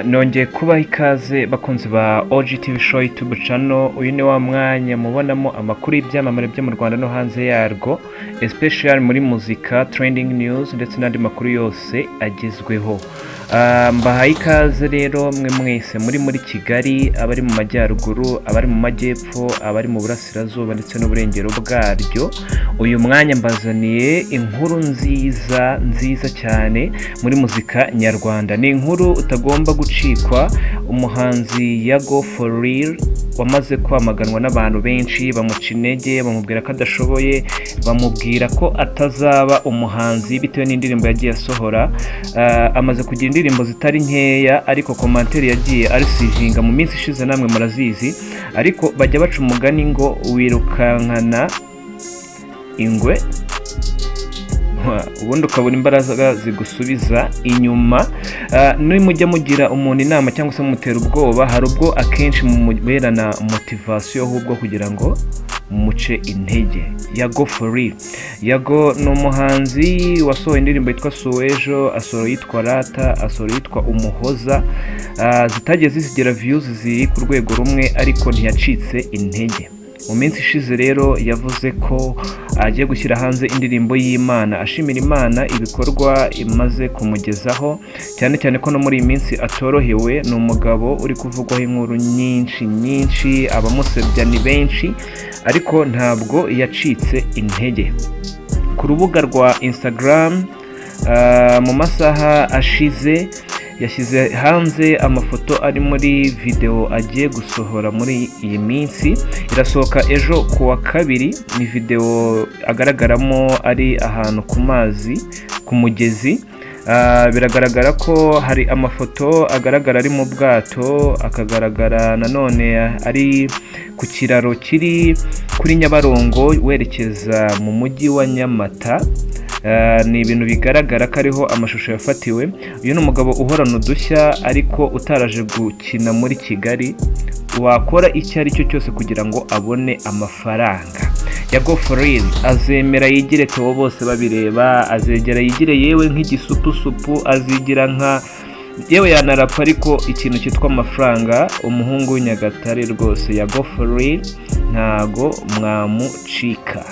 Nongeye kubaha ikaze, bakunzi ba OGTV Show YouTube channel. Uyu ni wa mwanya mubonamo amakuru y'ibyamamare byo mu Rwanda no hanze yarwo, especially muri muzika, trending news ndetse n'andi makuru yose agezweho. Mbahaye ikaze rero mwe mwese muri Kigali, abari mu majyaruguru, abari mu majyepfo, abari mu burasirazuba ndetse n'uburengero bwaryo. Uyu mwanya mbazaniye inkuru nziza nziza cyane muri muzika nyarwanda. Ni inkuru utagomba gucikwa. Umuhanzi Yago For Real wamaze kwamaganwa n'abantu benshi, bamuca intege, bamubwira ko adashoboye, bamubwira ko atazaba umuhanzi bitewe n'indirimbo yagiye asohora. Amaze kugira indirimbo zitari nkeya, ariko commentaire yagiye arisivinga mu minsi ishize namwe murazizi. Ariko bajya baca umugani ngo wirukankana ingwe ubundi ukabona imbaraga zigusubiza inyuma. Nimujya mugira umuntu inama cyangwa se mumutera ubwoba, hari ubwo akenshi mumuberana motivation ahubwo kugira ngo muce intege. Yago For Real, Yago ni umuhanzi wasohoye indirimbo yitwa Suwejo, asohora yitwa Rata, asohora yitwa Umuhoza, zitagiye zizigira views ziri ku rwego rumwe, ariko ntiyacitse intege. Mu minsi ishize rero yavuze ko agiye gushyira hanze indirimbo y'Imana, ashimira Imana ibikorwa imaze kumugezaho, cyane cyane ko no muri iyi minsi atorohewe. Ni umugabo uri kuvugwaho inkuru nyinshi nyinshi, abamusebya ni benshi, ariko ntabwo yacitse intege. Ku rubuga rwa Instagram, mu masaha ashize yashyize hanze amafoto ari muri videwo agiye gusohora muri iyi minsi. Irasohoka ejo ku wa kabiri. Ni videwo agaragaramo ari ahantu ku mazi, ku mugezi. Biragaragara ko hari amafoto agaragara ari mu bwato, akagaragara nanone ari ku kiraro kiri kuri Nyabarongo werekeza mu mujyi wa Nyamata. Ni ibintu bigaragara ko ariho amashusho yafatiwe. Uyu ni umugabo uhorana udushya, ariko utaraje gukina muri Kigali, wakora icyo ari cyo cyose kugira ngo abone amafaranga. Yago For Real azemera yigire Theo bose babireba, azegera yigire yewe nk'igisupusupu, azigira nka yewe yanarapa, ariko ikintu cyitwa amafaranga, umuhungu w'Inyagatare rwose Yago For Real ntago mwamucika.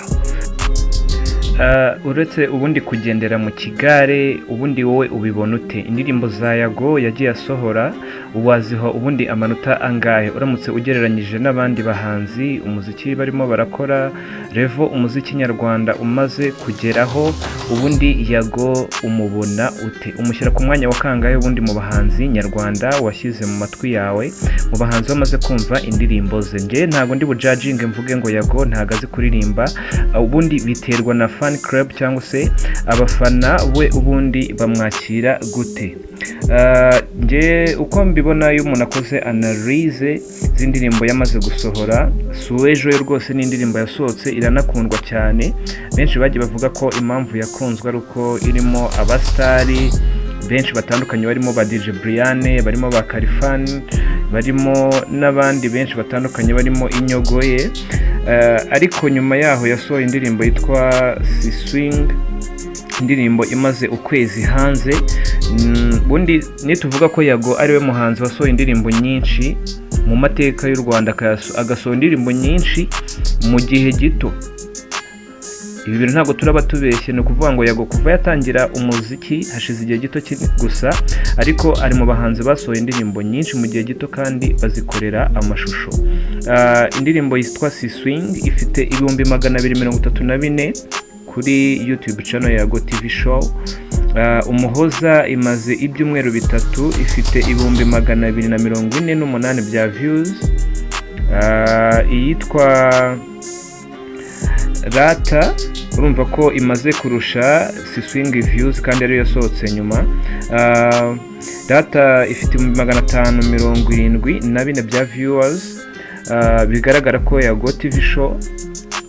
Uretse ubundi kugendera mu kigare, ubundi wowe ubibona ute? Indirimbo za Yago yagiye asohora waziha ubundi amanota angahe, uramutse ugereranyije n'abandi bahanzi, umuziki barimo barakora, level umuziki nyarwanda umaze kugeraho? Ubundi Yago umubona ute? Umushyira ku mwanya wa kangahe ubundi mu bahanzi nyarwanda washyize mu matwi yawe, mu bahanzi bamaze kumva indirimbo ze? Njye ntabwo ndi bujudginge mvuge ngo Yago ntabwo azi kuririmba. Ubundi biterwa na fan club cyangwa se abafana we, ubundi bamwakira gute. Njye uko mbibona, iyo umuntu akoze analyse z'indirimbo yamaze gusohora, Suwejo yo rwose ni indirimbo yasohotse iranakundwa cyane. Benshi bagiye bavuga ko impamvu yakunzwe ari uko irimo abasitari benshi batandukanye, barimo ba DJ Brian, barimo ba Khalfan, barimo n'abandi benshi batandukanye, barimo Inyogoye. Ariko nyuma yaho yasohoye indirimbo yitwa Si Swing, indirimbo imaze ukwezi hanze. Ubundi nituvuga ko Yago ariwe muhanzi wasohoye indirimbo nyinshi mu mateka y'u Rwanda, agasohora indirimbo nyinshi mu gihe gito, ibi bintu ntabwo turaba tubeshye. Ni ukuvuga ngo Yago kuva yatangira umuziki hashize igihe gito gusa, ariko ari mu bahanzi basohoye indirimbo nyinshi mu gihe gito kandi bazikorera amashusho. Indirimbo yitwa Si Swing ifite 234,000 kuri YouTube channel ya Yago TV Show. Umuhoza imaze ibyumweru 3, ifite 248,000 bya views. Iyitwa Rata urumva ko imaze kurusha Si Swing views kandi ariyo yasohotse nyuma. Rata ifite 574,000 bya viewers. Bigaragara ko Yago TV Show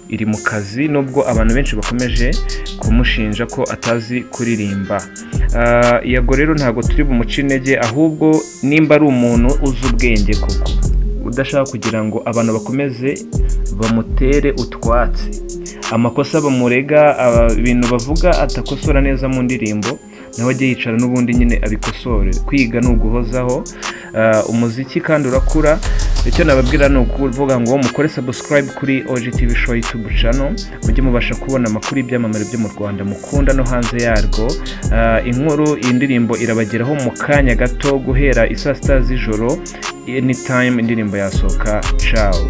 iri mu kazi, nubwo abantu benshi bakomeje kumushinja ko atazi kuririmba. Yago rero ntabwo turi bumuce intege, ahubwo nimba ari umuntu uzi ubwenge koko, udashaka kugira ngo abantu bakomeze bamutere utwatsi, amakosa bamurega, ibintu bavuga atakosora neza mu ndirimbo. Nawe ajye yicara n'ubundi nyine abikosore. Kwiga ni uguhozaho. Umuziki kandi urakura. Icyo nababwira ni ukuvuga ngo mukore subscribe kuri OGTV Show YouTube channel, mujye mubasha kubona amakuru y'ibyamamare byo mu Rwanda mukunda no hanze yarwo. Inkuru, iyi ndirimbo irabageraho mu kanya gato, guhera isaa 6 z'ijoro, anytime indirimbo yasohoka. Ciao.